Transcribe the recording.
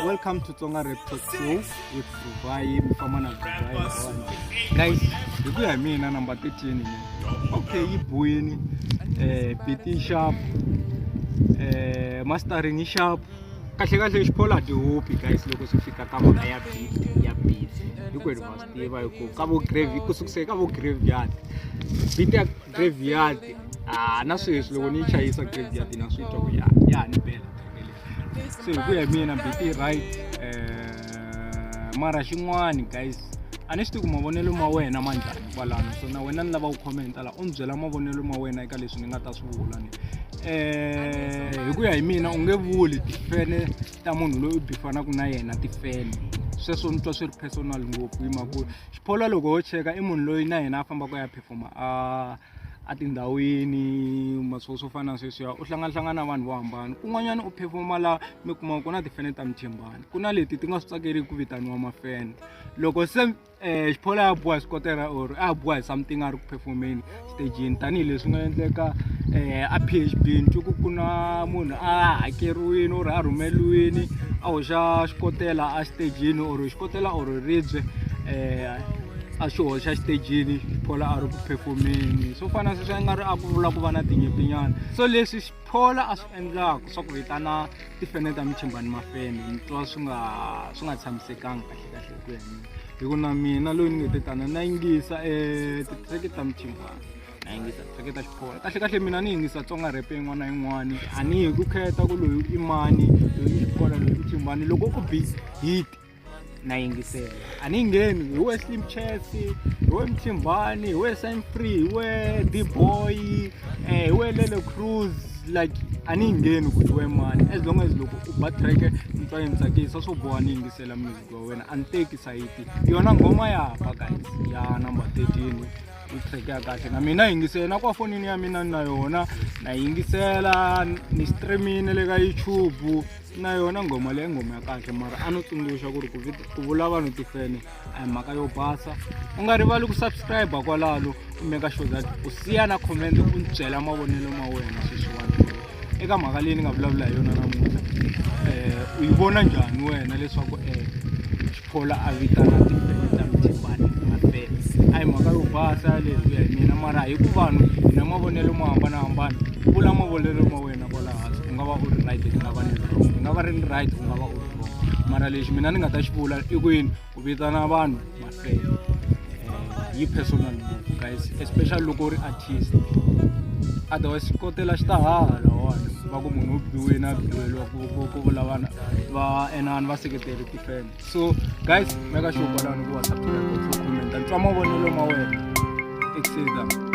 Welcome to Tsonga Rap Talk Show with Dubai mi famba na Dubai lahawani. Guys, hi ku ya hi mina number 13 ni. Okay, yi boyini beat yi sharp, mastering yi sharp. Kahle kahle xiphola tihupi guys loko swi fika ka mhaka ya beat ya beat. Hinkwenu ma swi tiva hi ku ka vo grave ku sukuseka ka vo graveyard. Beat ya graveyard ah na sweswi loko ni yi chayisa graveyard na swi twa ku ya ya ni bela se hi ku ya hi mina beat yi right mara xin'wani guys a ni swi tivi ku mavonelo ma wena ma njhani kwalano so na wena ni lava ku commenta la u ni byela mavonelo ma wena eka leswi ni nga ta swi vula ni hi ku ya hi mina u nge vuli tifene ta munhu loyi u bifanaka na yena tifene sweswo ni twa swi ri personal ngopfu hi mhaka ku xiphola loko ho cheka i munhu loyi na yena a fambaka ya performa a a tindhawini maswo swo fana na sweswiya u hlanganahlangana na vanhu vo hambana kun'wanyana u performa la mi kuma ku na tifene ta muthimbani ku na leti ti nga swi tsakeriki ku vitaniwa mafene loko se xiphola ya boha swikotela or a boha hi something a ri ku performeni xitejini tanihileswi nga endleka a P_H_B ni twe ku ku na munhu a hakeriwile or a rhumeriwile a hoxa xikotela a xitejini or xikotela or ribye a xi hoxa xitejini xiphola a ri ku performeni swo fana na sweswo i nga ri a ku vula ku va na tinyimpinyana so leswi xiphola a swi endlaka swa ku vitana tifene ta michimbani mafene ni twa swi nga swi nga tshamisekanga kahle kahle hi ku ya hi mina hi ku na mina loyi ni nge te tana na yingisa ti-track ta michimbani na yingisa ti-track ta xiphola kahle kahle mina ni yingisa Tsonga rap yin'wana na yin'wana a ni hi ku khetha ku loyi i mani loyi i xiphola loyi i chimbani loko u bi hit na yingisela a ni ngheni hi we Slim Chess hi we Mthimbani hi we Sign Free hi we D-Boy hi we Lele Cruz like a ni ngheni ku we mani as long as loko u ba track ni twa yi ni tsakisa swo boha ni yingisela music wa wena a ni teki sayiti yona nghoma ya ba guys ya number 13 i track ya kahle na mina yingisela na kwa fonini ya mina na yona na yingisela ni streamini le ka YouTube na yona nghoma leyi nghoma ya kahle mara a no tsundzuxa ku ri ku vula vanhu tifene a hi mhaka yo basa u nga rivali ku subscribe kwalano u make sure that u siya na comment u ni byela mavonelo ma wena sweswiwani eka mhaka leyi ni nga vulavula hi yona namuntlha u yi vona njhani wena leswaku xiphola a vitana tifene ta muthimbani mafene a hi mhaka yo basa leyi ku ya hi mina mara hi ku vanhu hi na mavonelo mo hambanahambana vula mavonelo ma wena kwala hansi u nga va u ri right ni nga va ni ri wrong ni nga va ri ni right u nga va u ri wrong mara lexi mina ni nga ta xi vula i ku yini ku vitana vanhu mafene yi personal ngopfu guys especially loko u ri artist otherwise xikotela xi ta haha lawani va ku munhu u biwile a biweliwa ku vula vanhu va enani va seketeri tifene so guys make sure kwalano ku wa subscribe u comment ni twa mavonelo ma wena exeda.